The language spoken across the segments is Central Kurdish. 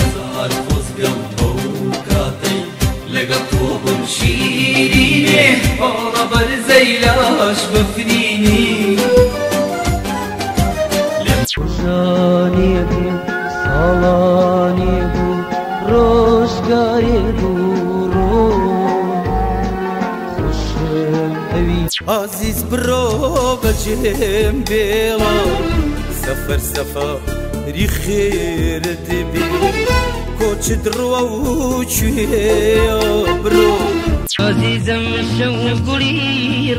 هەزار خۆزگەم بەو کاتەی لەگەڵ تۆ بم شیرینێ ئاڵە بەرزەی لاش بەفرینی ژانی بوو ساڵانی بوو ڕۆژگارێ بوو ڕۆ خۆشم ئەوی ئازیز بڕۆ بەجێم بێڵە سەفەر سەفەری خێرت بێ کۆچت ڕووە و کوێیە بڕۆ عزیزم شەو گوڵی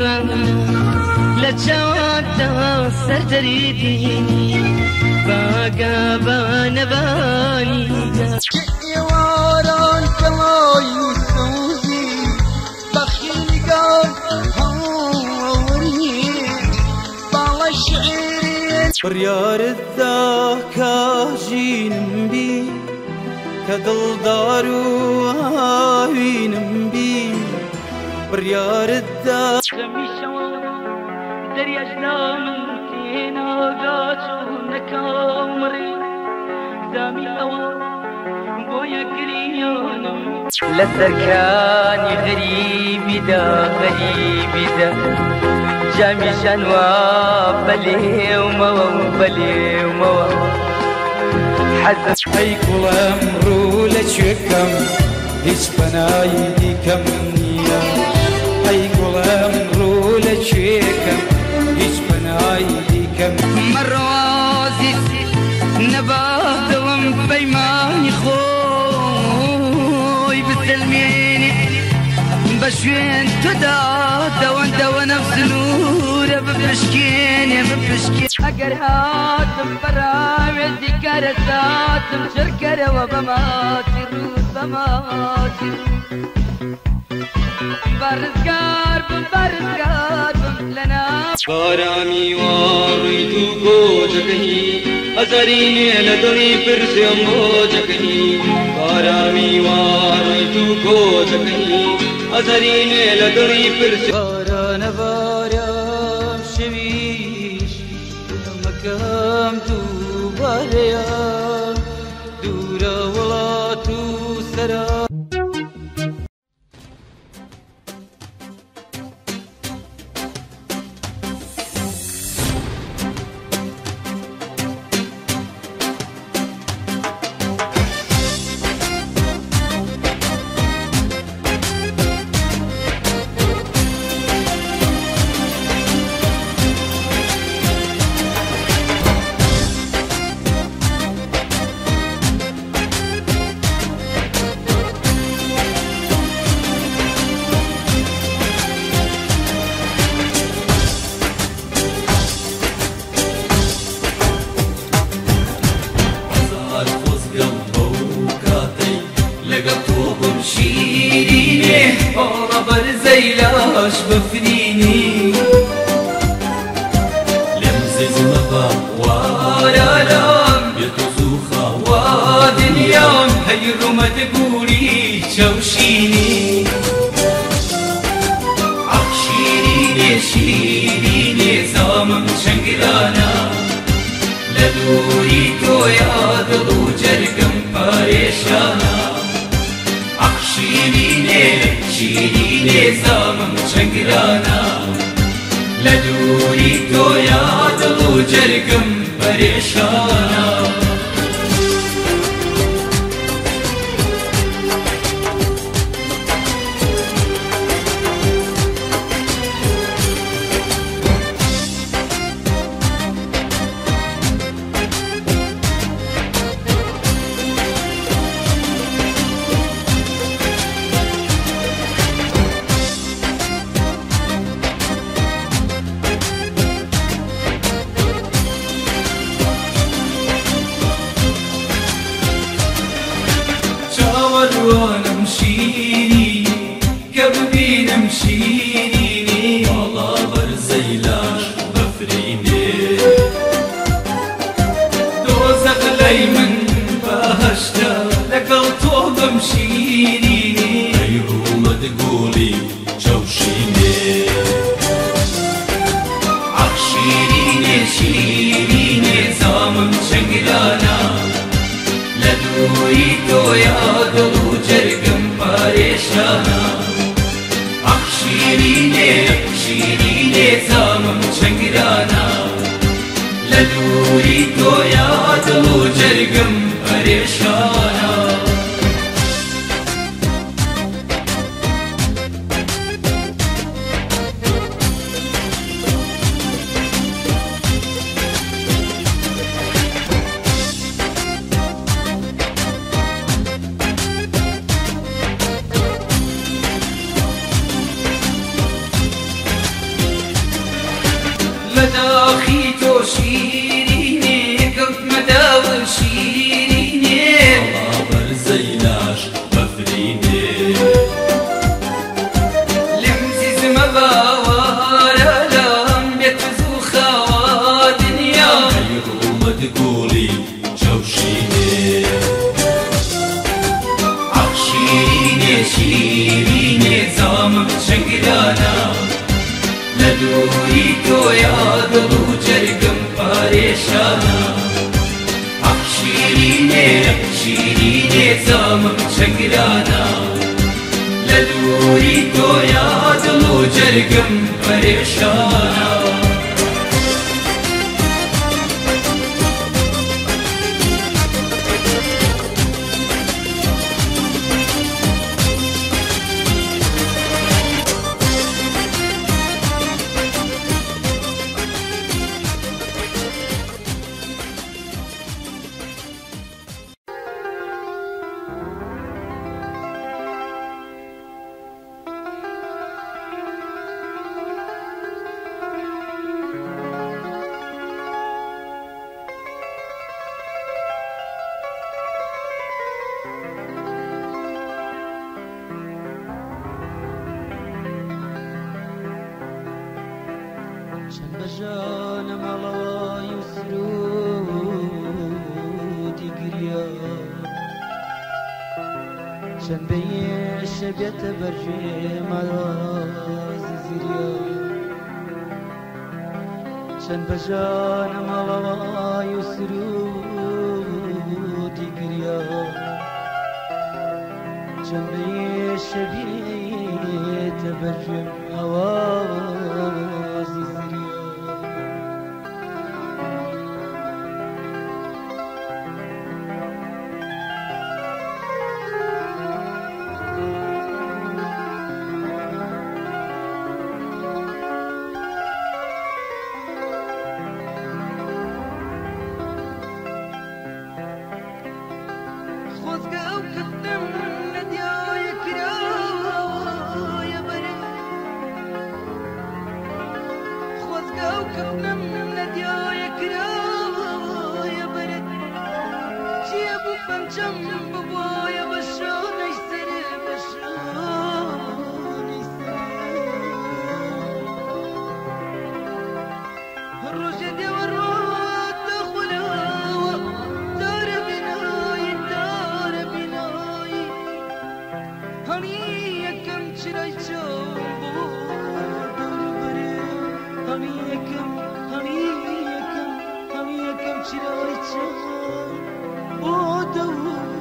ڕەنگ لە چاواندا سەردەری بینی باگابانەبانی ئێواران کەڵای سەوزی بەخیلگان هەوری باڵە شعری بڕیارت دا کاژینم بی کە دڵدار و ئاوینم بی بڕیارت دا دەریاش لا من تێناگا چۆن نەکاومڕی زامی ئەوە بۆیە گریانم لەسەرکانی غەریبیدا غەریبیدا جامی ژەنوا بەلێومەوە و بەلێومەوە حەزم ئەی گوڵم ڕوو لە کوێکەم هیچ پەنای دیکەم نییە ئەی گوڵم ڕوو لە کوێکەم هیچ پەنای دیکەم مەڕازی نەبا دڵم پەیمانی خۆی بسەلمێنێ بە شوێن تۆدا دەوەن دەوەنەم سنوورە بپشکێنێ بپشکێ ئەگەر هاتم بەراوێزی کارەساتم چرکەرەوە بەماچی ڕووت بەماچی بەڕزگار بم بەڕزگار بم لەناو بارامی وا ڕووی تو کۆچەکەی ئەزەرینێ لە دڵی پرسێم بۆجەکەی بارامی وا ڕووی تو کۆچەکەی ئەزەرینێ لە دڵی پرسێ بارانە بارام شەویش دڵمەکەم دووبارەیە دوورە وڵات و سەرا هەزار خۆزگەم بەو کاتەی لەگەڵ تۆ بم شیرینێ ئاڵە بەرزەی لاش بەفرینی لەم ززمەبە وارالام بێ تۆ زوو خاوا دنیام هەی ڕوومەت گوڵی چەوشینی ئاخ شیرینێ شیرینێ زامم چەنگرانە لە دووری تۆیا دڵ و جەرگم پەرێشانە ئاخ شیرینێ شیرینێ زامم چەنگرانە لە دووری تۆیا دڵ و جەرگم پەرێشانە چاوەڕوانم شیرینی کە ببینم شیرینی باڵا بەرزەی لاش بەفرینێ دۆزەخ لای من بەهەشتە لەگەڵ تۆ بم شیرینی ئەی ڕوومەت گوڵی چەوشینێ ئاخ شیرینێ شیرینێ زامم چەنگرانە لە دووری تۆیا دڵ و جەرگم پەرێشانە ئەخ شیرینێ شیرینێ زامم چەنگرانە لە دووری تۆیا دڵ و جەرگم پەرێشانە لەداخی تۆ شیرینێ کەوتمە داوە شیرینێ وەڵا بەرزەی لاش بەفرینێ لێم زیزمە باوارە لام بێت زوو خاوە دنیا ئەی ڕوومەت گوڵی چەوشینێ ئەخ شیرینێ شیرینێ زامم چەنگرانە لە دووری تۆیا دڵ و جەرگم پەرێشانە ئەخ شیرینێ شیرینێ زامم چەنگرانە لە دووری تۆیا دڵ و جەرگم پەرێشانە چەند بەژانە ماڵەوەی و سروودی گریا چەند بەیێشە بێتە بەرگوێ ماوازی زریا چەند بەژانە ماڵەوەی و سروودی گریا چەند بەیێشە بێتە بەرگوێ ئاوازی زریا خۆزگە ئەو کەفتم لە دیایە کرایە بەرم خۆزگە ئەو کەفتم لە دیایە کرایە بەرت چییە بوو پەنجەم ببوایە بە شانەی سەر بە شانەی سەر ڕۆژێ دێوە ڕۆتە خولاوە دارە بینایی دارە بینایی هەڵی یەکەم چرای چاوم بۆ دەوروبەرێ هەڵی یەکەم هەڵی یەکەم هەڵی یەکەم چرای چاوم بۆ دەوروبەرێ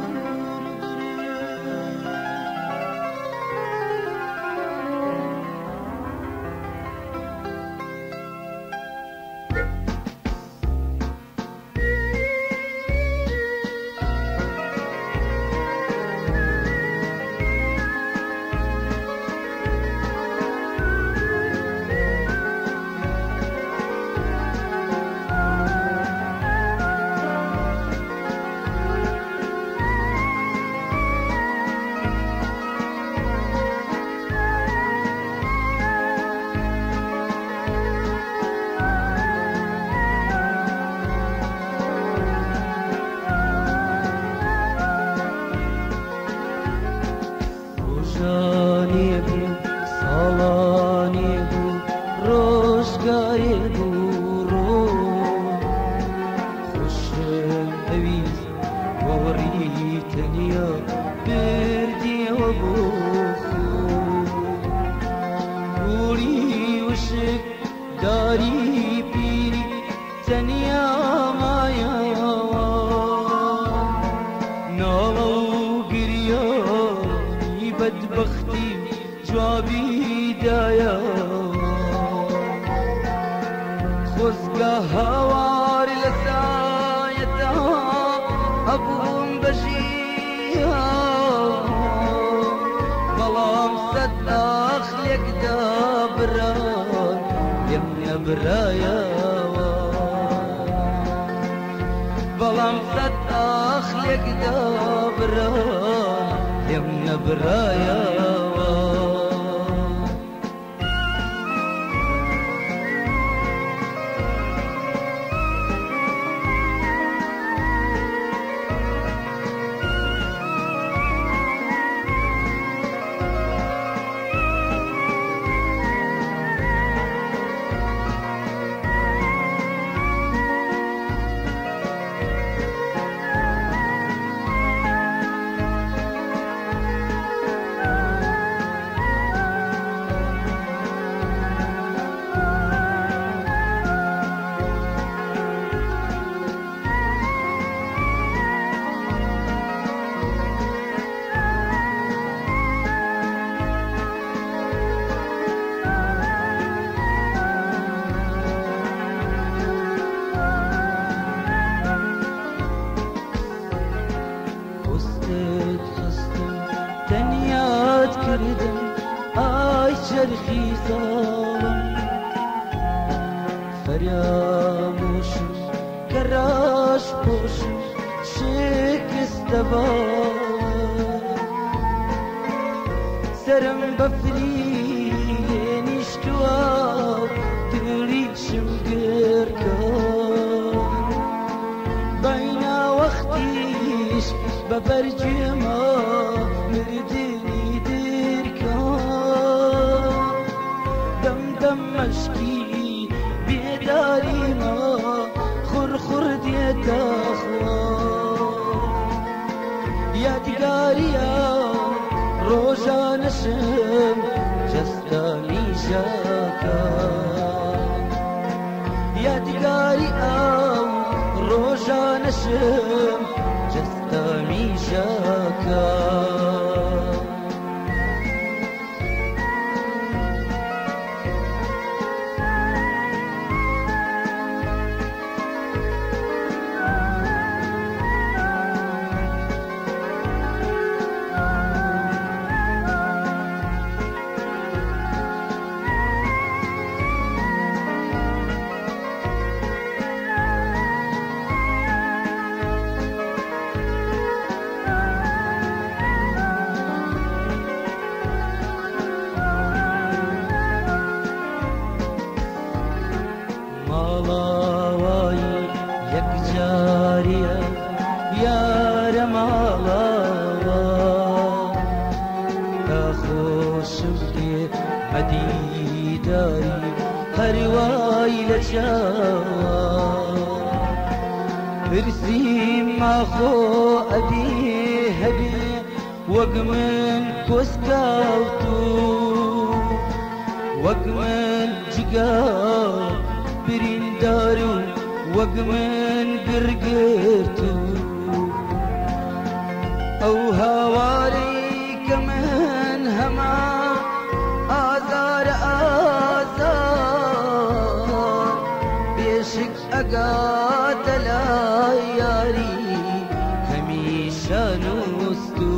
ڕۆژانێ بوو ساڵانێ بوو ڕۆژگارێ بوو ڕۆ خۆشم ئەویست گۆڕی تەنیا بردیەوە بۆ خۆ گوڵی وشک داری پیری تەنیا مایەوە. ناڵە و گریانی بەدبەختی جوابی دایە خۆزگە هاوار لە سایەتا هەبووم بەژیان بەڵام سەد ئاخ لێکدا بران لێم نەبرایەوە بەڵام سەد ئاخ لێکدا بران لێم نەبرایەوە. کردم ئای چەرخی زاڵم فەرامۆشم کە ڕاش پۆشم شکستە باڵم سەرم بەفری لێ نیشتووە دڵیشم گرکە بەینا وەختیش بە بەرگێمە مردنی درکە دەم دەم مەشکی بێداریمە خڕخڕ دێتە خوا یادگاریە ڕۆژانەشم جەستەمی ژاکە یادگاری ئەو ڕۆژانەشم جەستەمی ژاکە. ماڵاوایی یەکجاریە یارە ماڵاوا تا خۆشم دێ مەدیداری هەروای لە چاوە پرسیم ماخۆ ئەبێ هەبێ وەک من کۆسکاوتو وەک من جگا بریندار و وەک من گرگرت و ئەو هاوارەی کە من هەما ئازار ئازار بێشک ئەگاتە لای یاری هەمیشە نووستو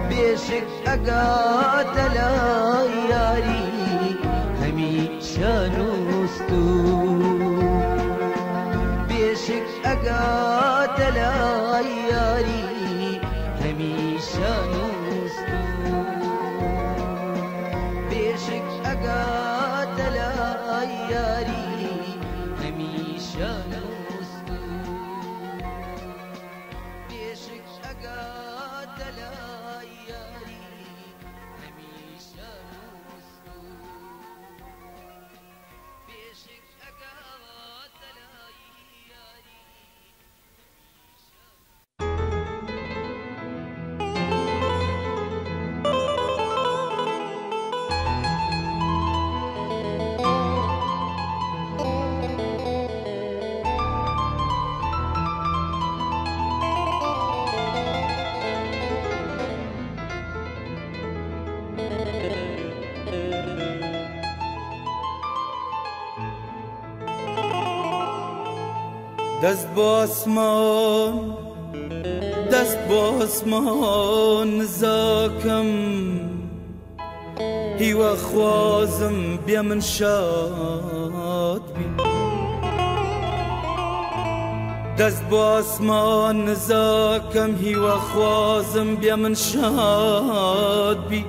بێشک ئەگاتە لای یاری هەمیشە نووستو بێشک ئەگاتە لای یاری هەمیشە نووستو بێشک ئەگاتە لای یاری هەمیشە نووستو بێشک ئەگاتە لای یاری هەمیشە نووستو بێشک ئەگاتە لای یاری. دەست بۆ ئاسمان دەست بۆ ئاسمان نزاکەم هیوا خوازم بێ من شاد بی دەست بۆ ئاسمان نزاکەم هیوا خوازم بێ من شاد بی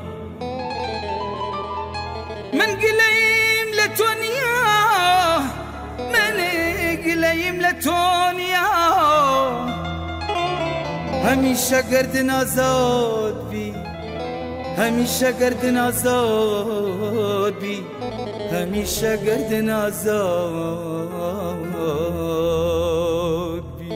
من گلەیم لە تۆ نییە من گلەیم لە تۆ نییە هەمیشە گەردن ئازاد بی هەمیشە گەردن ئازاد بی هەمیشە گەردن ئازاد بی.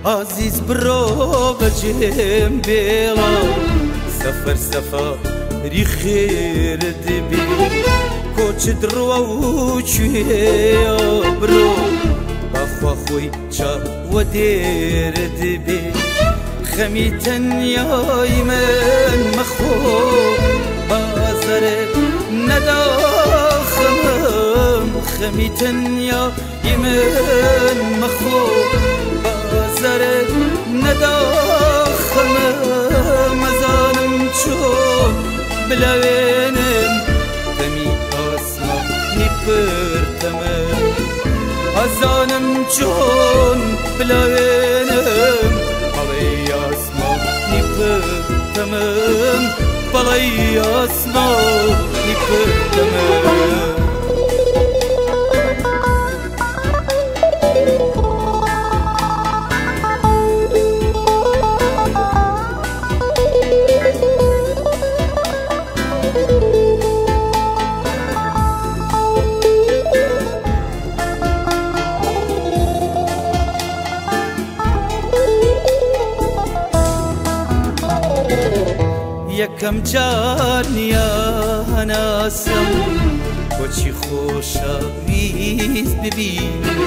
عزیز برۆ بەجێم بێڵە سەفەر سەفەری خێرت بێ کۆچت ڕووە و کوێیە برۆ بەخوا خۆی چاوە دێرت بێ خەمی تەنیای من مەخۆ بازەرت نەداخەم خەمی تەنیای من مەخۆ بازەرت نەداخەم مەزانم چۆن بلاوێنم تەمی ئاسمانی پرتەمە ئەزانم چۆن بلاوێنم بەڵێ ئاسمانی پرتەمەم بەڵێ ئاسمانی پرتەمەم. یەکەم جار نییە هەناسم بۆچی خۆشەویست ببینم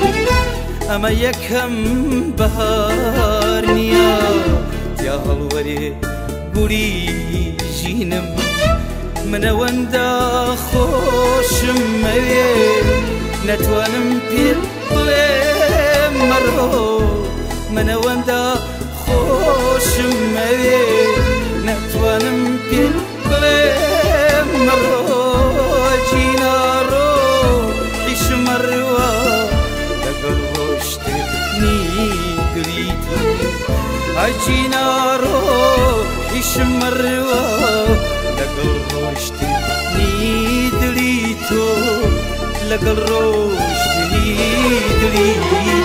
ئەمە یەکەم بەهار نییە تیا هەڵوەرێ گوری ژینم منەوەندە خۆشم مەوێ نەتوانم پێت بڵێم مەڕۆ منەوەندە خۆشم مەوێ نەتوانم پێت بڵێم مەڕۆ جیناڕۆ حیشمەڕوە لەگەڵ ڕۆشتنی دڵی تۆ ئای جیناڕۆ حیشمەڕوە لەگەڵ ڕۆشتنی دڵی تۆ لەگەڵ ڕۆشتنی دڵی تۆ.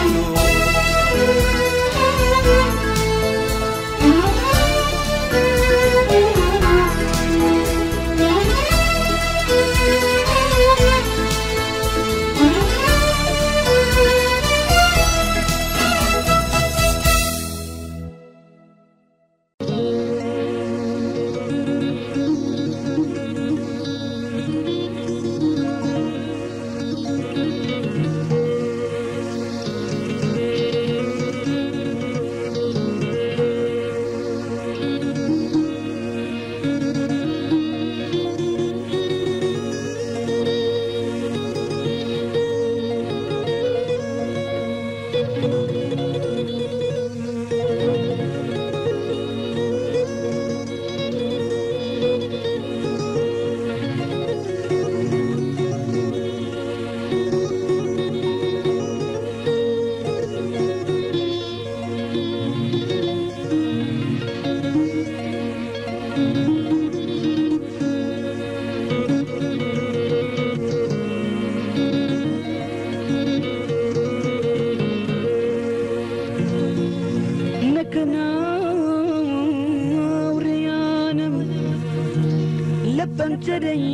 لە پەنجەرەی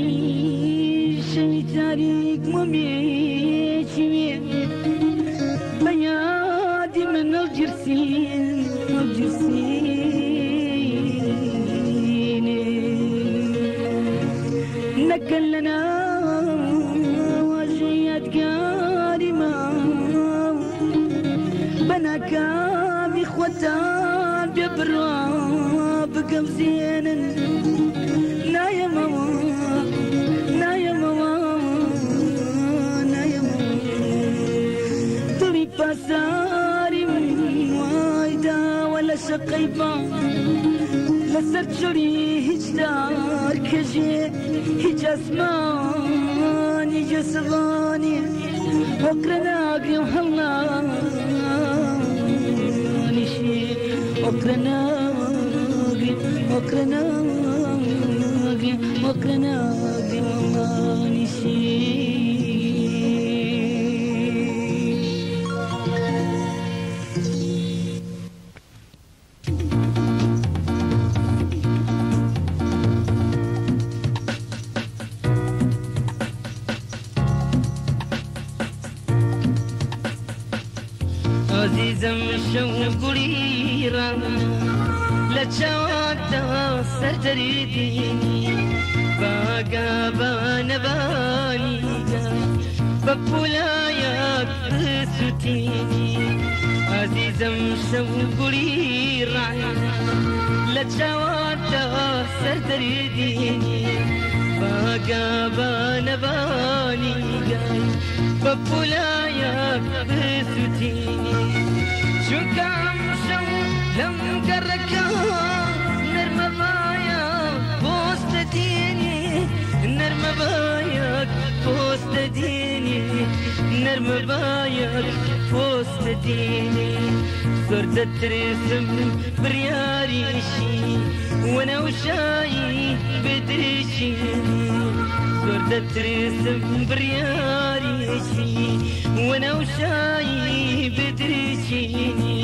شەوی تاریک مۆمێکی بە یادی من هەڵگیرسین هەڵگیرسینێ نەکەن لە ناواژەی یادگاری ماو بە ناکامی خۆتان بێ بڕوا بگەوزێنن نایەمەوە نایەمەوە نایەمەوە دڵی پاساری من وای داوە لە شەقەی با لەسەر چڵی هیچ دار کەژێ هیچ ئاسمانی جەسڤانی ئۆقرە ناگرێ و هەڵنانیشێ ئۆقرە ناگرێ ئۆقرە ناگرێ ئۆقرە ناگرێ هەڵنانیشێ. عزیزم شەو گوڵی ڕام لە چاواندا سەردەری دینی باگا بانەبانیدا بە پولایەک بسووتینی عزیزم شەو گوڵی ڕام لە چاواندا سەردەری دینی باگا بانەبانیدا بە پولایەک بسووتینی چونکە ئەمشەو لەم گەڕەکە نەرمەبایە پۆستە دێنێ نەرمەبایەک پۆستە دێنێ نەرمەبایەک پۆستە دێنێ زۆر دەترسم بڕیاریشی وەنەوشایی بدرشینی زۆر دەترسم بڕیاریشی وەنەوشایی بدرشینی.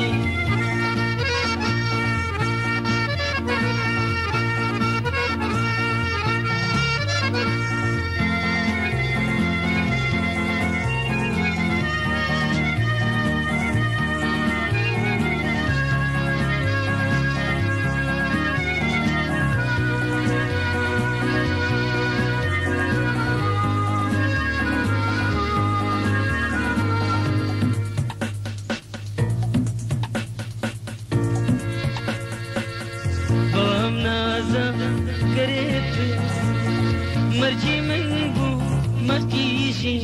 مەرجی من بوو مەرجی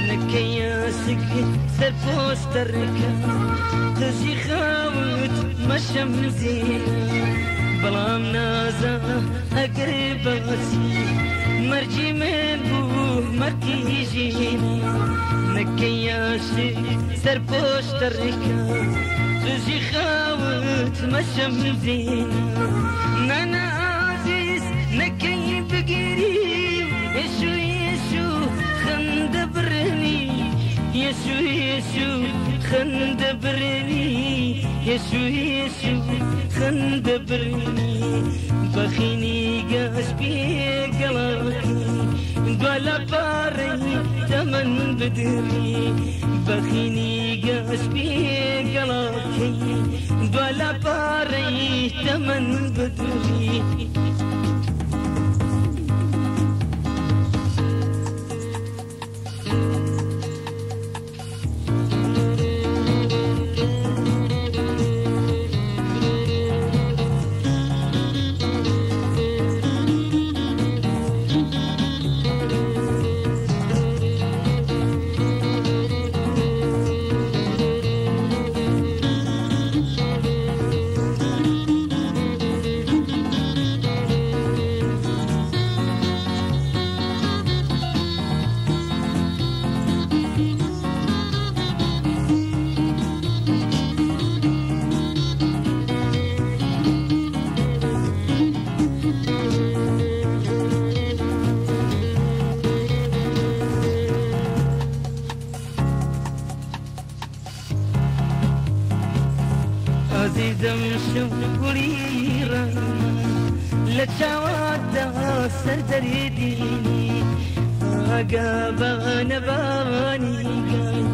نەکەی یاسک سەر پۆستەرەکە قژی خاوت مەشەم زێنە بەڵام نازە ئەگەر باسی مەرجی من بوو مەرجی نەکەی یاسک سەر پۆستەرەکە قژی خاوت مەشەم زێنە نانا عزیز نەکەی بگیری یەشو یەشو خەندە بڕنی یەشو یەشو خەندە بڕنی یەشو یەشو خەندە بڕنی بەخینی گەش پێگەڵاکی دوا لە پارەی تەمەن بدڕی بەخینی گەش پێگەڵاکی دوا لە پارەی تەمەن بدڕی. عزیزم شەو گوڵی ڕام لە چاواندا سەر دەردینی باگا بانەبانی گای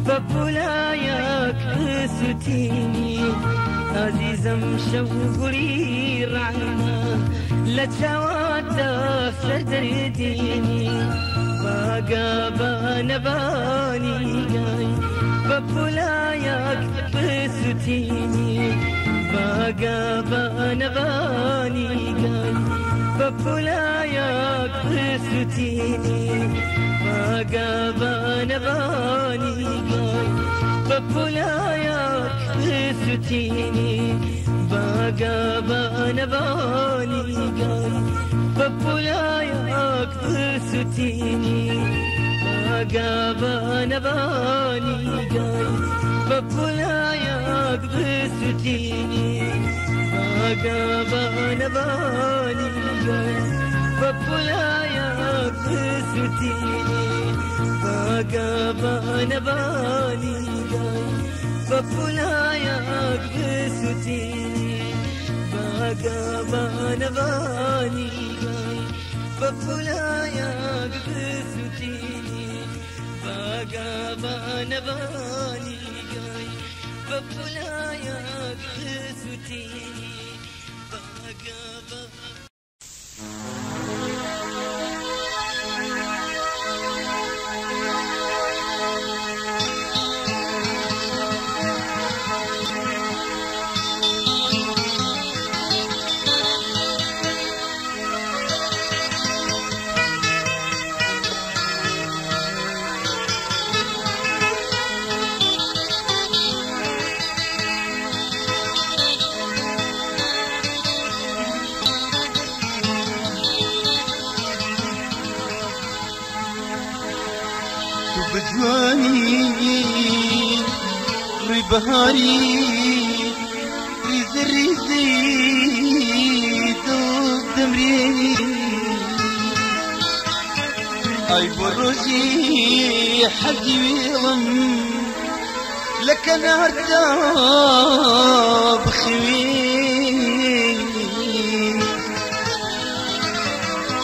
بە پولایەک بسوتینی ئازیزم شەو گوڵی ڕەعنا لە چاواتدا سەر دەردینی باگا بانەبانی گای بە پولایەک بسوتینی باگا بانەبانی گای بە پولایەک بسوتینی باگا بانەبانی گای بە پولایەک بسوتینی باگا بانەبانی گای بە پولایەک بسوتینی باگا بانەبانی گای بە پولایەک بسوتینی باگا بانەبانی گای بە پولایەک بسوتینی باگا بانەبانی گای بە پولایەک بسوتینی باگا بانەبانی گای بە پولایەک بسوتینی باگا بانەبانی گای بە پولایەک بسوتینی باگا بجوانی ڕووی بەهاری ڕیزە ڕیزی دڵ دەمرێنی ئای بۆ ڕۆژی حەزی وێڵم لە کەناردا بخەوێ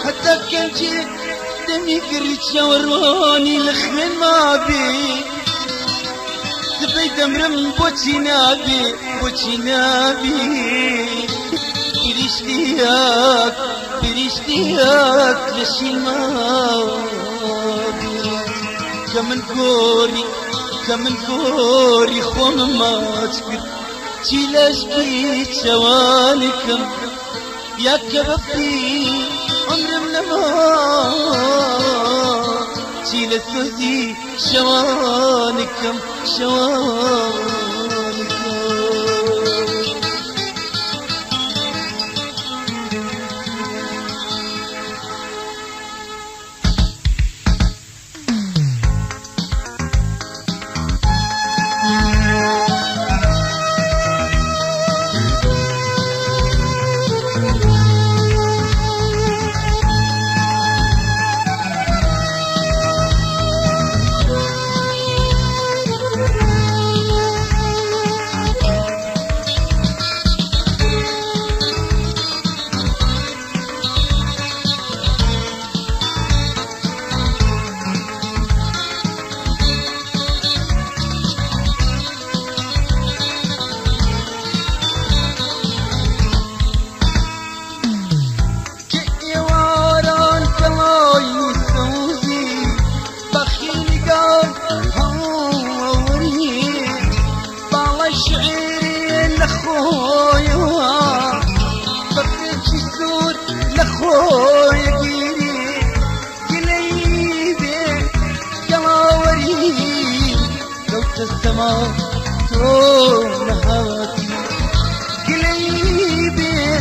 حتا کەنجێ دەمی گڕی چاوەڕوانی لە خوێن مابێ سبەی دەمرم بۆچی نابێ بۆچی نابێ فریشتیەک فریشتیەک لە شین مابێ کە من گۆری کە من گۆری خۆمم ماچ کرد چی لەشکی چاوانکەم یا کە بەفری عمرم نەما چی لە سۆزی شەوانکەم شەوانکەم السما تون هاتي قليبي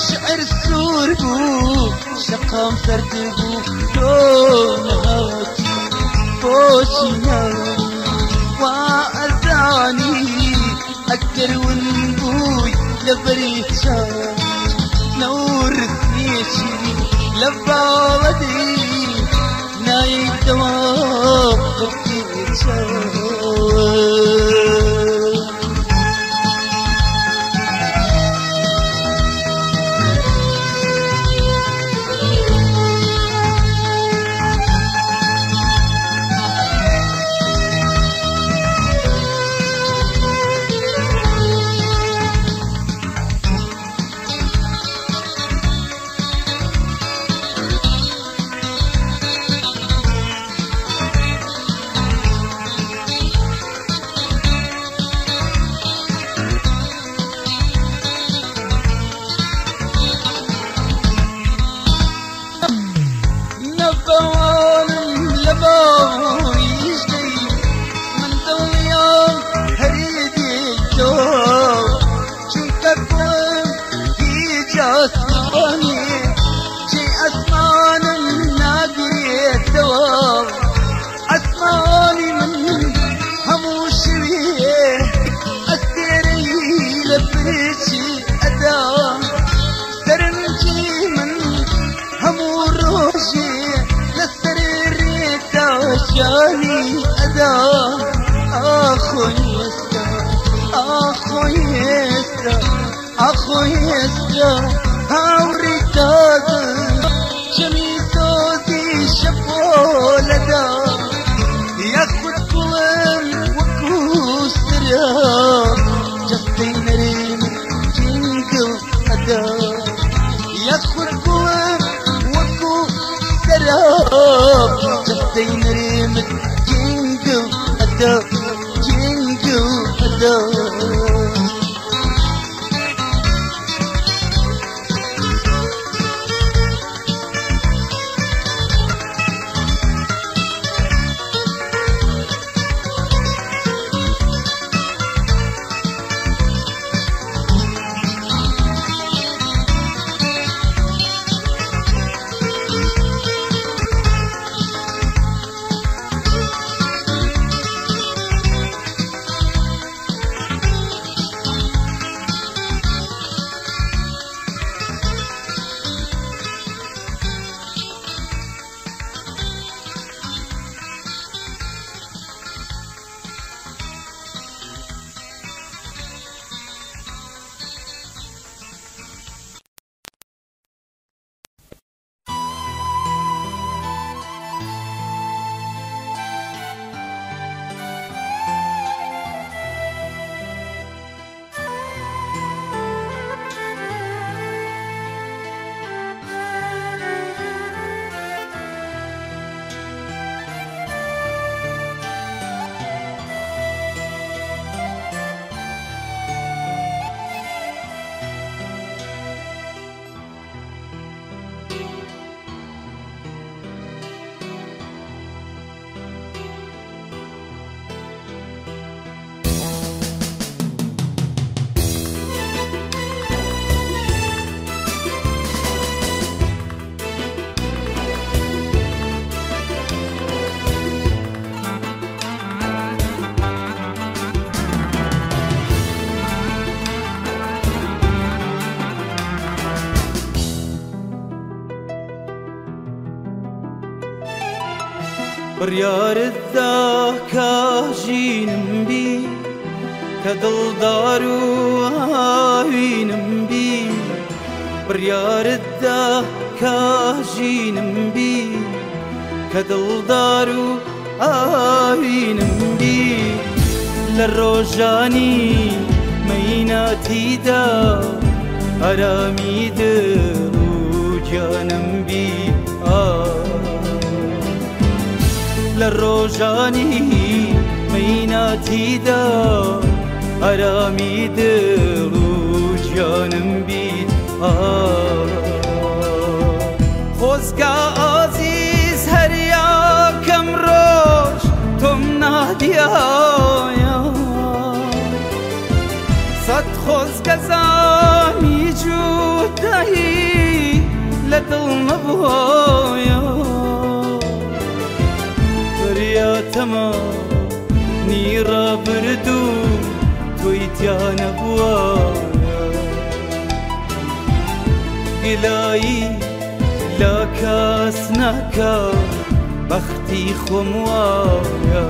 شعر السور بو شقام سرد بو تون هاتي بوشي وأزاني أكتر ونبوي لبريتشا نور سنيشي لبالدي نايت دواب گیانی ئەدا ئاخۆی ئێستا ئاخۆی ئێستا ئاخۆی ئێستا هاوڕی تازم چەمی سۆزی شەپۆلەدا یاخود گوڵم وەکو سرا جەستەی نەرێم جینگڵ ئەدا یاخود گوڵم وەکو سەراب جەستەی نەرێمت جینگڵ ئەدا جینگڵ ئەدا. بڕیارت دا کاژینم بی کە دڵدار و ئاوینم بی بڕیارت دا کاژینم بی کە دڵدار و ئاوینم بی لە ڕۆژانی مەیناتیدا ئارامی دڵ و گیانم بی لە ڕۆژانی مەیناتیدا ئارامی دڵ و گیانم بیت خۆزگا ئازیز هەریاکەم ڕۆژ تۆم نادیایە سەد خۆزگە زامی جوودایی لە دڵ نەبووایە تەمانی ڕابردوو تۆی تیا نەبووایە گلایی لا کەس ناکا بەختی خۆم وایە.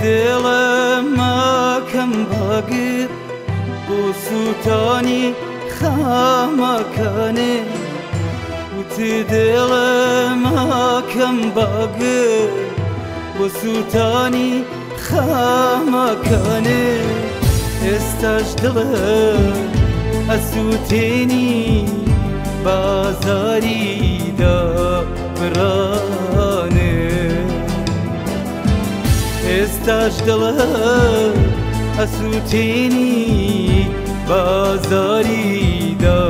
دڵم ماکەم باگر بۆ سووتانی خامەکانێ وت دڵم ماکەم باگر بۆ سووتانی خامەکانێ ئێستاش دڵم ئەسووتێنی بازاریدا بڕانێ ئێستاش دڵم ئەسووتێنی بازاریدا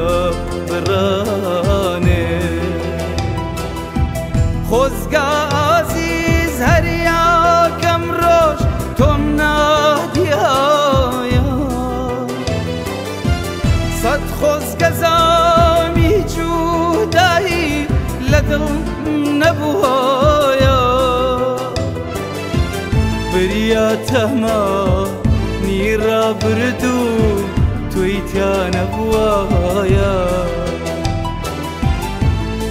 بڕانێ خۆزگا ئازیز هەریاکەم ڕۆژ تۆم نادیایە سەد خۆزگە زامی لەگەڵ نەبووایە بریا تەما نیڕابردوو تۆی تیا نەبووایە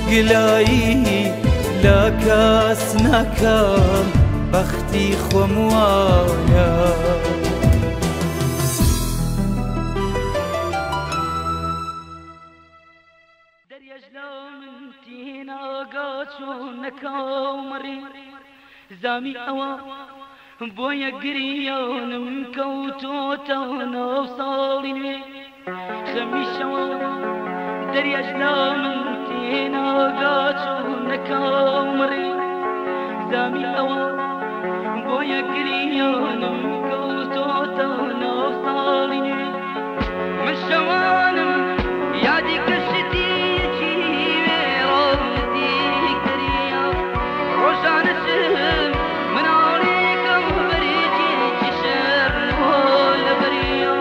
گلایی لە کەس نەکەم بەختی خۆم وایە. زامی ئەوە بۆیە گریانم کەوتۆتەوە ناو ساڵی نوێ خەمیشەوە دەریاش لە من تێناگا چۆن نەکاومڕێ زامی ئەوە بۆیە گریانم کەوتۆتەوە ناو ساڵی نوێ من شەوانم یادی کەشتیەکی وێڕاندی دەریا ڕۆژانەشم مناڵێکم بەرێکێکی شەرمۆ لە بەریا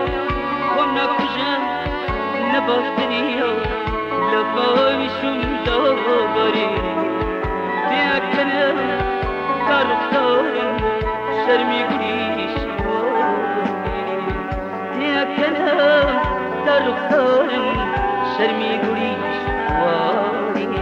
خۆم نەکوژم نەبەختریە لە باویشم دابەری تێکەنم تا ڕوخسارم شەرمی گوریش تێکەنم تا ڕوخسارم شەرمی گوریش واری.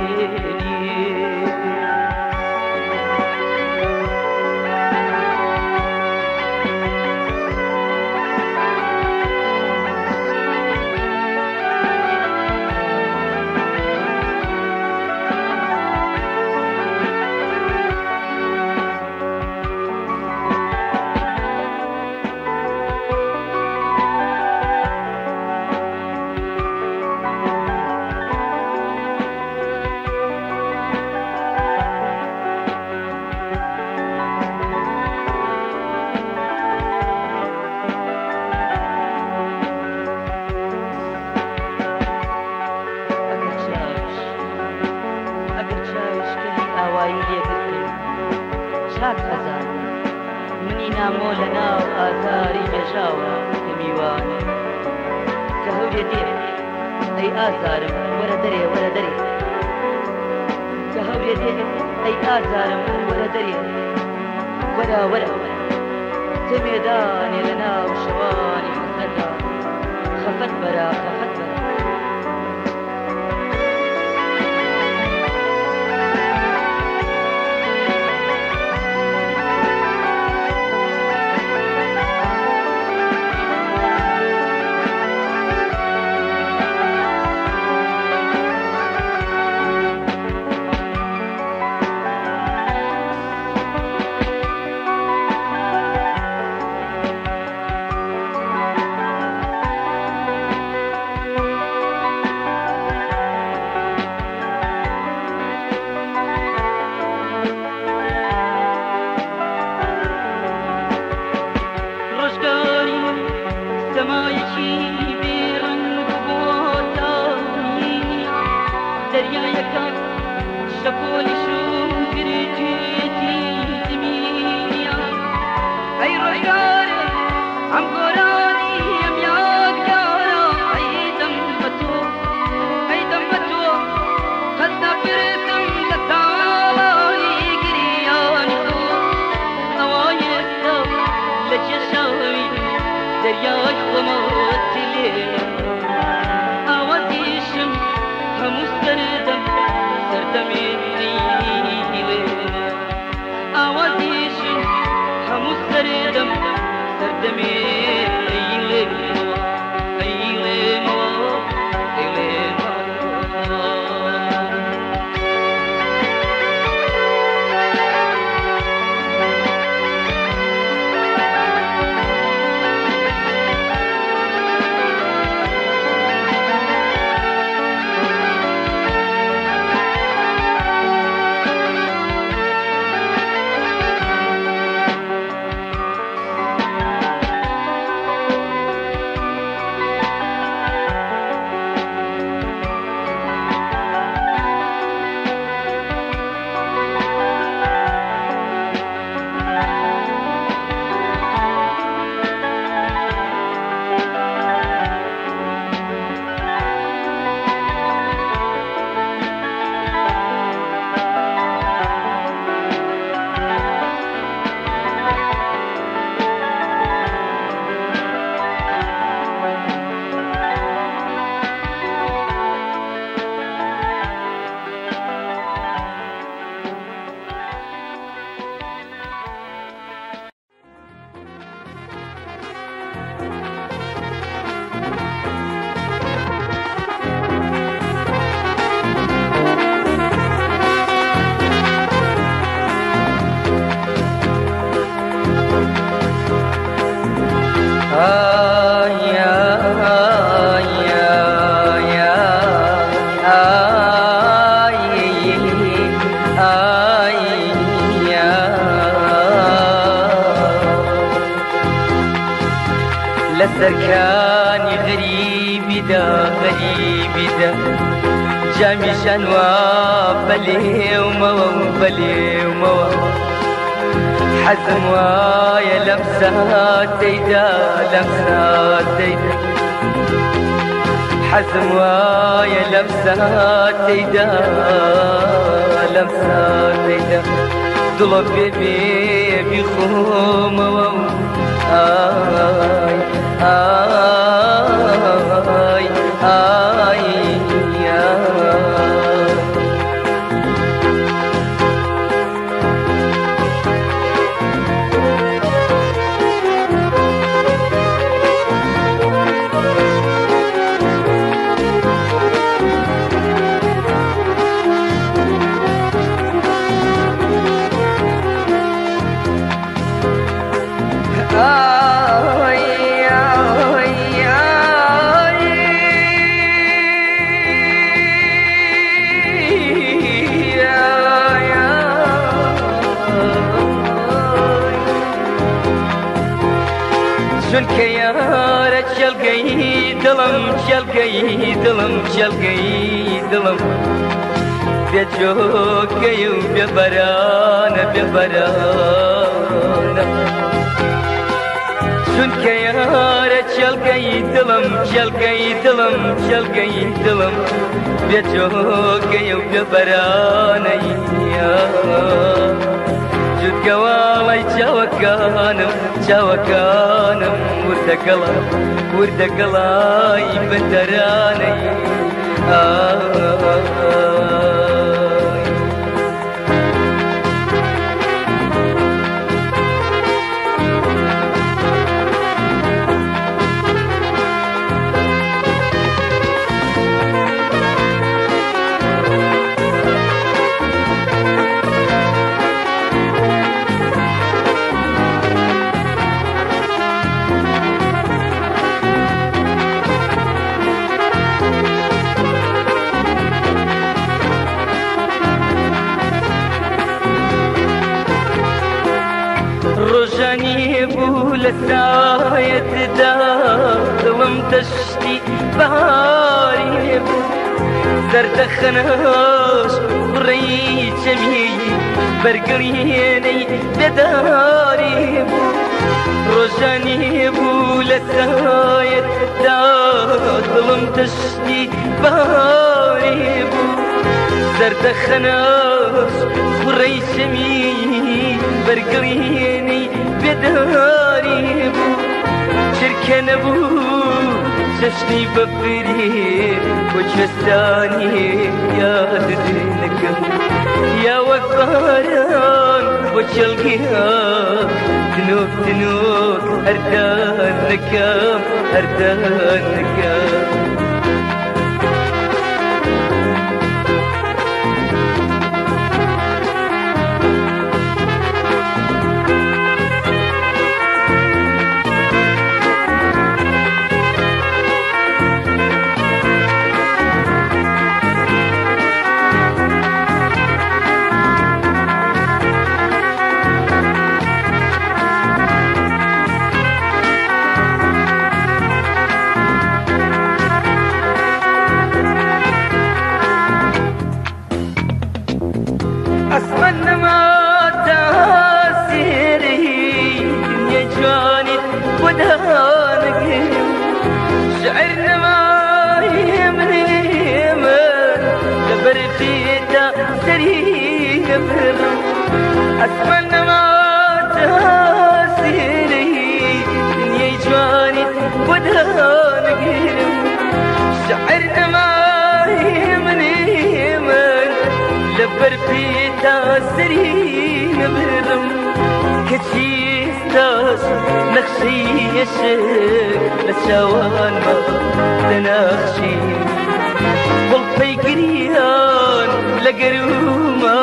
ئاوازیشم هەموو سەردەم سەردەمێتی لە کانی غەریبیدا غەریبیدا جامی ژەنوا بەلێومەوە و بەلێومەوە حەزم وایە لەم ساتەیدا لەم ساتەیدا حەزم وایە لەم ساتەیدا لەم ساتەیدا دڵە بێ بیخۆمەوە و ئای ئای ئای چونکە یارە کێڵگەی دڵم کێڵگەی دڵم کێڵگەی دڵم بێجۆکەی و بێبەرانە بێبەرانە چونکە یارە کێڵگەی دڵم کێڵگەی دڵم کێڵگەی دڵم بێجۆکەی و بێبەرانە جوتگەواڵی چاوەکانم چاوەکانم وردەگەڵا وردەگەڵای بندەرانەی ئای. ڕۆژانی بوو لە سایەتدا دڵم دەشتی بەهاری بوو زەردەخەنەش خوڕەی چەمی بەرگڵێنەی بێداری بوو ڕۆژانی بوو لە سایەتدا دڵم دەشتی بەهاری بوو زەردەخەنەش خوڕەی چەمی بەرگڵێنەی بێداری بوو چرکە نەبوو چەشنی بەفری بۆ کوێستانی یادت نەکەم یا وەک باران بۆ کێڵگەیان تنۆک تنۆک هەردان نەکەم هەردان نەکەم. أتمنى ما تاسيري دنيا جواني ودهان قيرم شعرنا ما يهمني من لبر في تاسري نبرم كتشيستاش نخشي يشك لشوان ما تنخشي قلبي قريان لقروما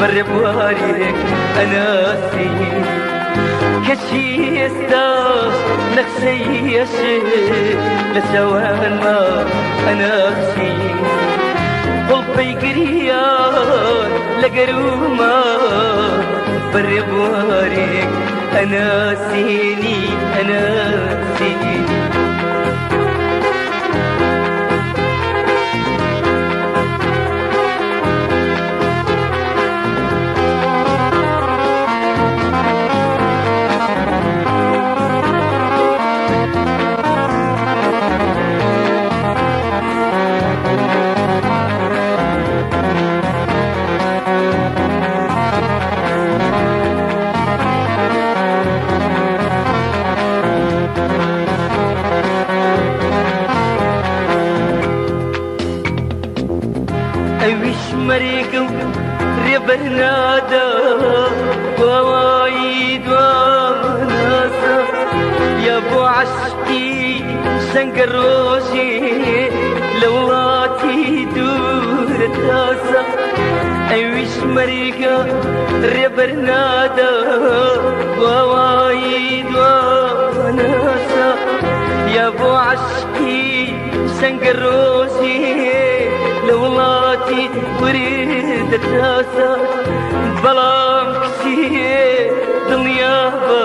بەڕێبوارێک ئەناسی کەچی ئێستاش نەخشەی ئەشک لە چاوانما ئەناخشی. گوڵپەی گریان لە گەروما بەڕێبوارێک ئەناسێنی ئەناسێنی. ئەویش مەرێکم ڕێبەرنادا باوایی دواناسە یا بۆ عەشقی شەنگە ڕۆژێ لە وڵاتی دوورە تاسە. ئەویش مەرێکە ڕێبەرنادا باوایی دواناسە یا بۆ عەشقی شەنگە ڕۆژێ لە وڵاتی وردە تاسە. بەڵام کچێ دڵنیا بە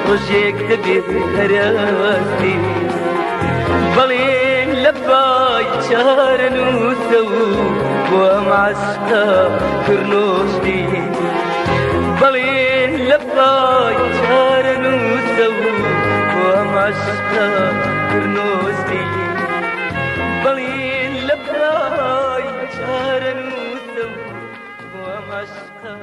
ڕۆژێک دەبێت هەراستی، بەڵێ لە پای چارەنووسە و بۆ ئەم عەشقە کڕنۆشتی، بەڵێ لە پای چارەنووسە و بۆ ئەم عەشقە کڕنۆشتی، بەڵێ لە پای چارەنووسە و بۆ ئەم عەشقە.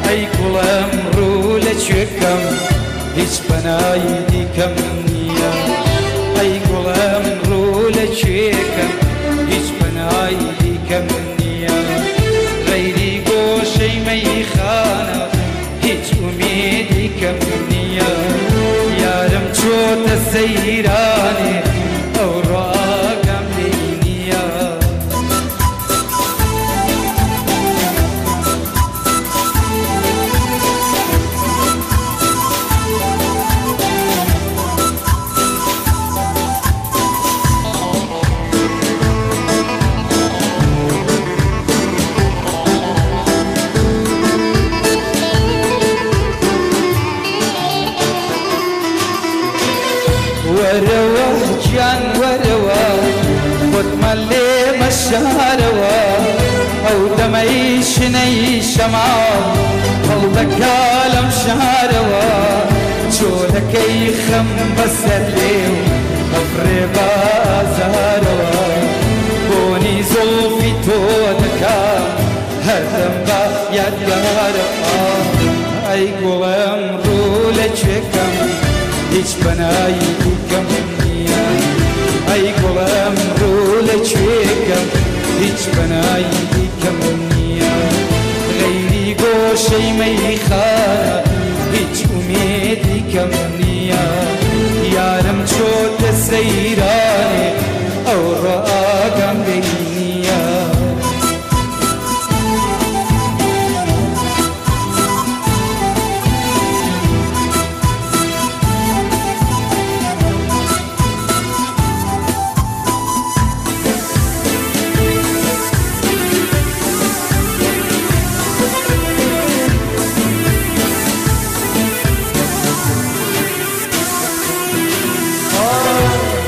ئەی گوڵم ڕوو لە کوێکەم هیچ پەنای دیکەم نییە، ئەی گوڵم ڕوو لە کوێکەم هیچ پەنای دیکەم نییە، غەیری گۆشەی مەیخانە هیچ ئومێدیکەم نییە، یارم چۆتە سەیرانێ ئەو ڕاگەم لێی نییە. وەرەوە گیان وەرەوە خۆتمان لێ مەشارەوە، ئەو دەمەی شنەی شەماڵ هەڵدەکا لەم شارەوە، چۆلەکەی خەم بەسەر لێو ئەفڕێ بازارەوە، بۆنی زوڵفی تۆ دەکا هەردەم بە یادگارەوە. ئەی گوڵم ڕوو لە کوێکەم هیچ پەنای دیکەم نییە، ئەی گوڵم ڕوو لە کوێکەم هیچ پەنای دیکەم نییە، غەیری گۆشەی مەیخانە هیچ ئومێدیکەم نییە، یارم چۆتە سەیرانێ ئەو ڕاگەم لێی نییە.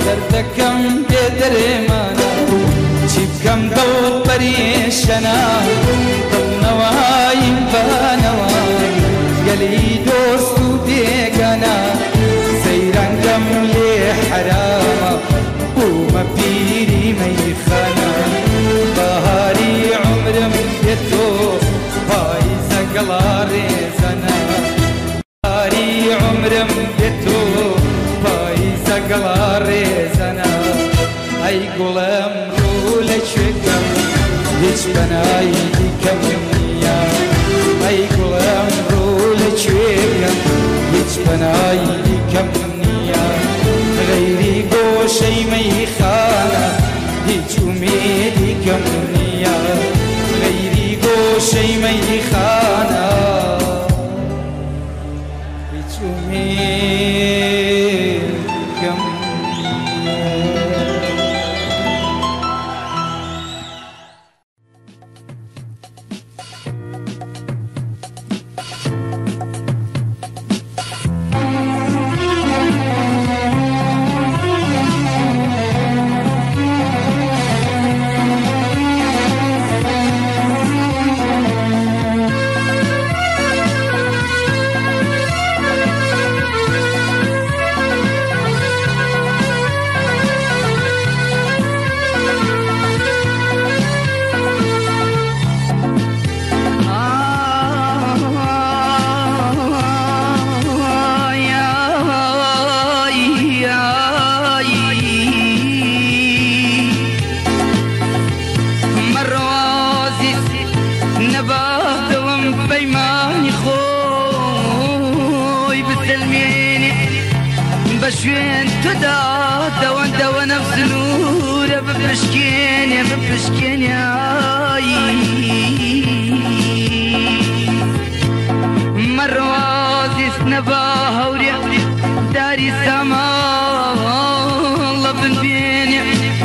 دەردەکەم بێدەرێمانە چی بکەم دڵ پەرێشەنا، دڵنەواییم بانەوە گەلی دۆست و بێگانە، سەیرانگەم لێ حەرامە بوومە پیری مەیخانە، بەهاری عومرم بێ تۆ پاییزە گەڵا ڕێزەنە، بەهاری عومرم بێ تۆ پاییزە گەڵا ڕێزەنە. ئەی گوڵم ڕوو لە کوێکەم هیچ پەنای دیکەم نییە، ئەی گوڵم مەیخانە هیچ ئومێدێکم نییە غەیری گۆشەی مەیخانە هیچ ئومێدێکم نییە. بەشوێن تۆدا دەوەندەوە نەفس نوورە بپشکێنێ بپشکێنێ مەڕوازیست نەبا هەورێ داری ساماڵە بنبێنێ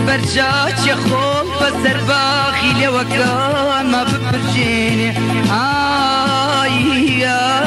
بەرجاچێ خۆڵ بەسەر باخی لێوەکانما بپرژێنێ ئای ئای.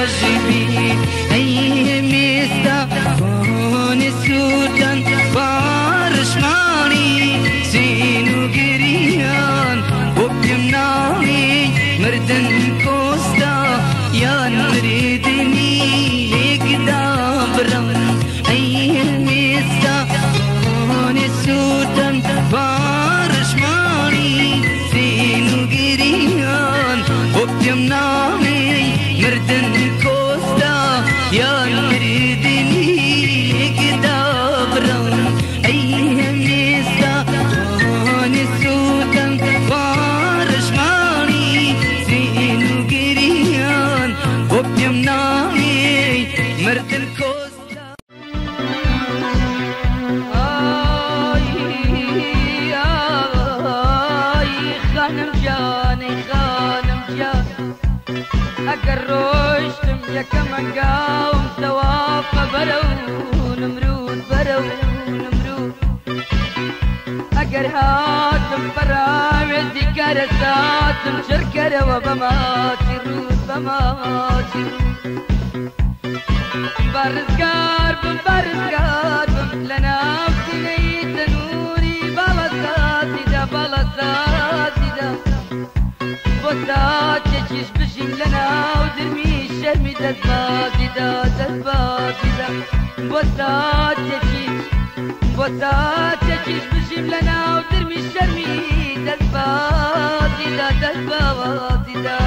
خۆشبی ئەی مێستا خۆنی سووتان بارشمانی سین و گریان بۆ پێم ناڵی مردن کۆستا یان مردنی لێکدا بڕم ئەی مێستا خۆنی سووتان بارشمانی سین و گریان بۆ پێم ناڵی مردن کۆستا یان مردنی لێکدا بڕم ئەی مێستا خۆنی سووتان بارشمانی سین و گریان بۆ پێم ناڵی مردن کۆستا. ئای خانم جان، ئەی خانم جان، ئەگەر ڕۆیشتم یەکەم هەنگاوم تەوافە بەرەو نمرود، بەرەو نمرود. ئەگەر هاتم پەراوێزی کارەساتم چرکەرەوە بەماچی ڕوود، بەماچی ڕوود. بەڕزگار بم، بەڕزگار بم لە ناو سینەی تەنووری باڵەساتیدا، باڵەساتیدا. بۆ ساتێکیش بژیم لە ناو درمی شەرمی دەستبازیدا، دەستبازیدا. بۆ ساتێکیش، بۆ ساتێکیش بژیم لە ناو درمی شەرمی دەستبازیدا، دەستبازیدا.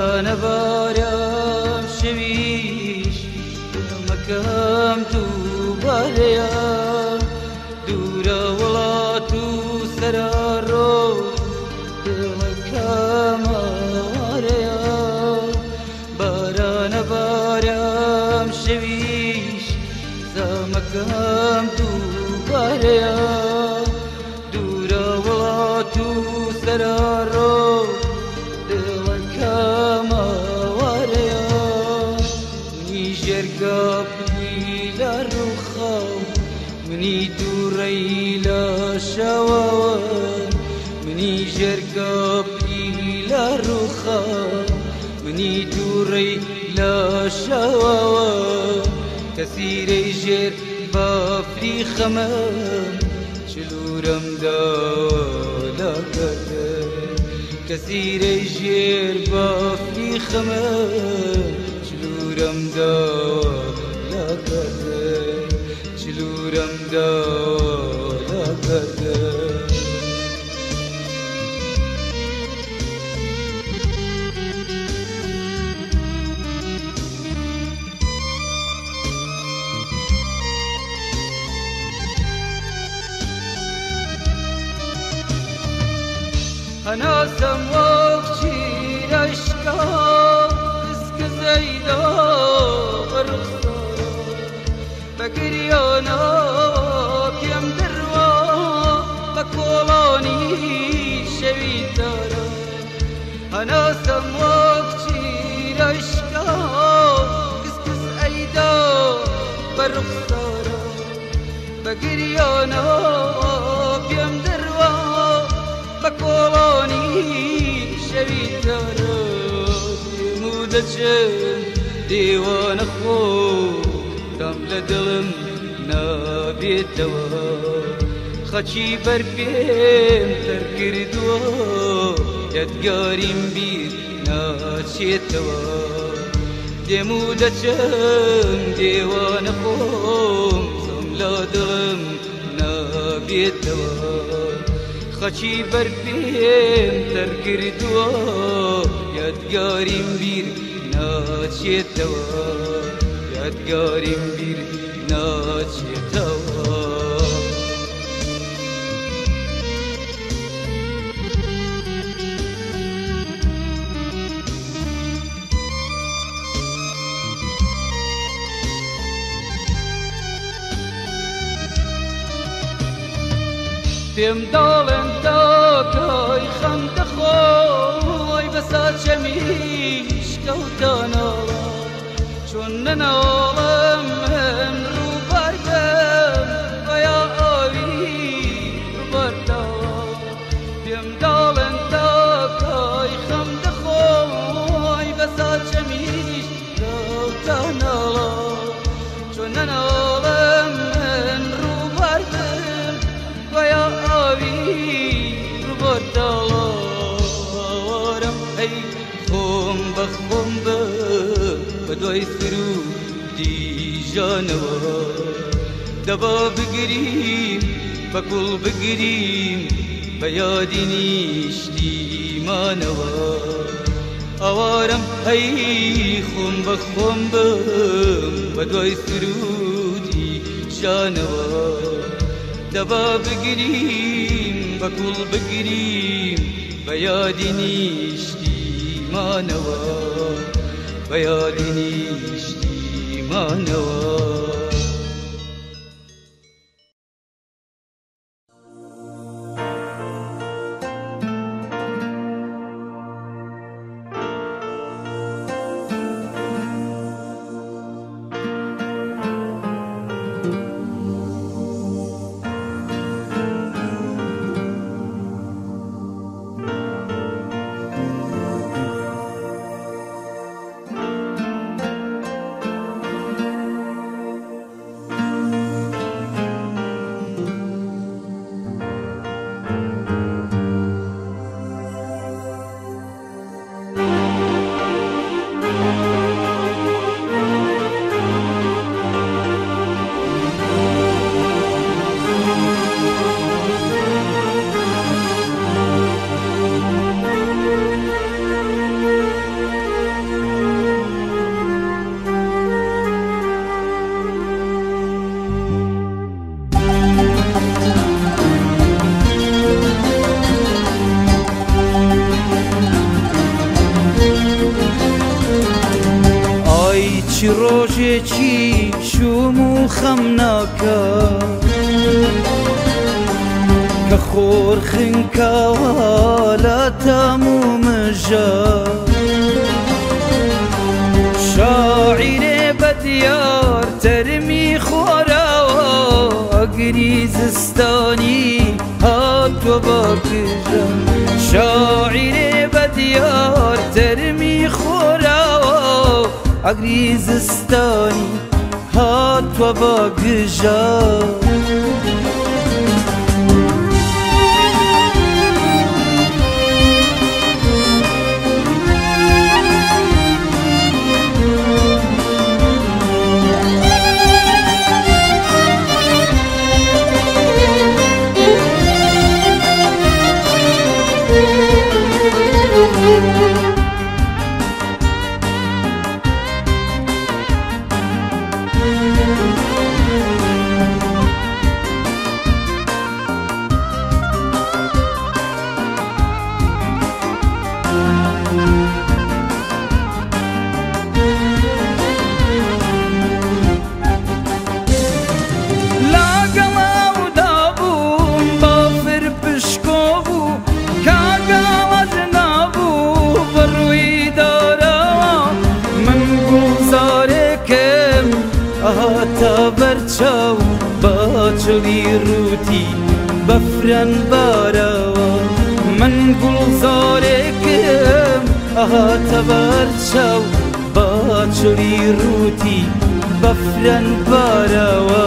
بارانە بارام شەویش مەکەم دووبارەیە دوورە وڵات و سەرڕۆ دڵەکەم ئاوارەیە بارانە بارام شەویش زامەکەم دووبارەیە دوورە وڵات و سەرڕۆ دڵەکەم ئاوارەیە منی ژێرگاپی لە ڕووخاو منی دووڕەی لە شەوەوە منی ژێرگاپی لە ڕووخاو منی دووڕەی لە شەوەوە کەسیرەی ژێر بافری خەمم چلورم داوە لە گەردن کەسیرەی ژێر بافری خەمم چلورم داوە لە گەردن چلورم داوە لە گەردن هەناسەم وەک چیرەشکا کزکزەیدا بەڕوخسارە بە گریانەوە پێم دڕوا بە کۆڵانی شەوی تارە هەناسەم وەک چیرەشکا کزکز ئەیدا بەڕوخسارە بە گریانەوە پێم دڕوا بە کۆڵانی شەوی تارە دێم و دەچم دێوانە خۆ تام لە دڵم نابێتەوە خەچی بەرپێم تەرکردووە یادگاریم بیر ناچێتەوە دێم و دەچم دێوانە خۆم تام لە دڵم نابێتەوە خەچی بەرپێم تەرکردووە یادگاریم بیر ناچێتەوە یادگاریم بیر ناچێتەوە پێم داڵێن تاکای خەم دەخۆی بەسا چەمیش کەوتانەوە چۆن نەناڵم من ڕووبار بم بەیا ئاوی ڕووبارتەوە پێم داڵێن تاکای خەم دەخۆی بەسا چەمیش کەوتانەوە چۆن نەناڵم من ڕووبار بم بەیا ئاوی ڕووبارتەوە ئاوارم هەی خۆم بە خۆم بم بە دوای سروودی ژانەوە دەبا بگریم بە گوڵ بگریم بە یادی نیشتیمانەوە ئاوارم هەی خۆم بە خۆم بم بە دوای سروودی ژانەوە دەبا بگریم بە گوڵ بگریم بە یادی نیشتیمانەوە بە یادی نیشتیمانەوە شەوێکی شوم و خەمناکە کە خۆر خنکاوە لە تام و مژە شاعیرێ بە دیار تەرمی خۆراوە ئەگری زستانی هاتووە باکژە شاعیرێ بە دیار تەرمی خۆراوە ئەگری زستانی هاتووە باگژە بەرچاو باچڵی ڕووتی بەفرەن بارەوە من گوڵزارێکم ئەهاتە بەرچاو باچڵی ڕووتی بەفرەن بارەوە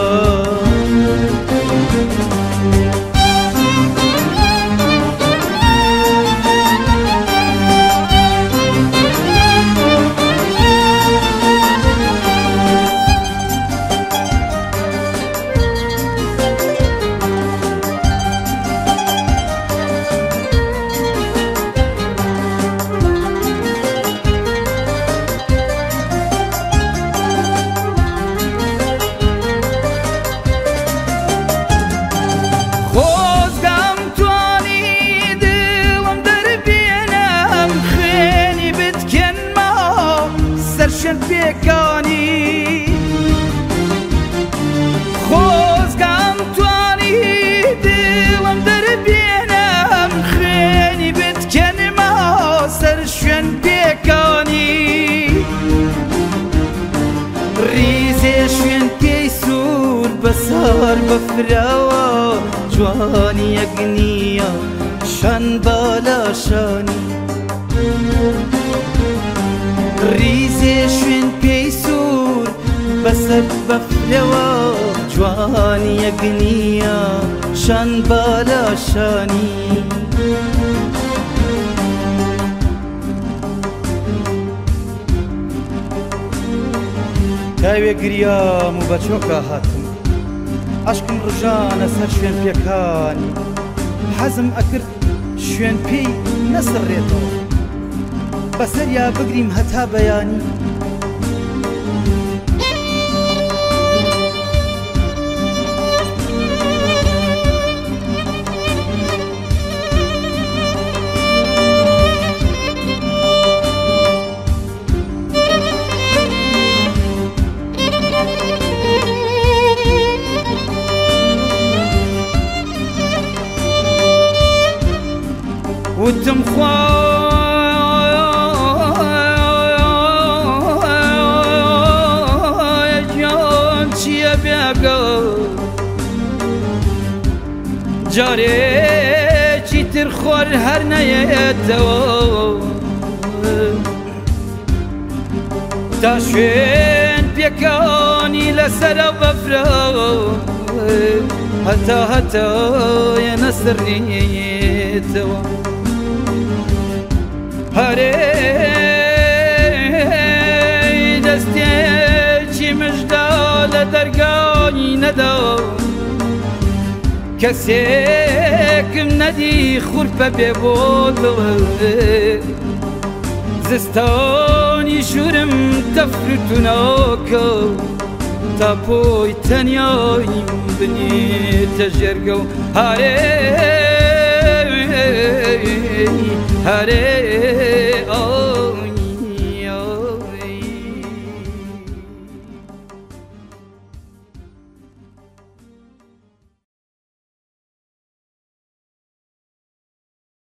پێکانی خۆزگەم توانی دڵم دەربێنم خوێنی بتکەنما سەر شوێن پێکانی ڕیزێ شوێن پێی سوور بەسار بەفراوە جوانی یەک نییە شان بالاشانی ڕیزێ شوێن پێی سوور بەسەر بەفرەوە جوانی یەک نییە شان بالاشانی تاوێ گریام و بە چۆکا هاتم ئەشکم ڕژانە سەر شوێن پێکانی حەزم ئەکرد شوێن پێی نەسڕێتەوە بەسەریا بگریم هەتا بەیانی وتم خوا جارێکی تر خۆر هەر نەیەتەوە تا شوێن پێکانی لەسەرە بەفرەوە هەتا هەتایە نەسڕێتەوە هەرێ دەستێکی مژدا لە دەرگای نەدا کەسێکم نەدی خورپە بێ بۆ دڵ زستانی ژوورم تەفر و توناکە تا پۆی تەنیاییم بنێتە ژێرگە و هەرێ هەرێ.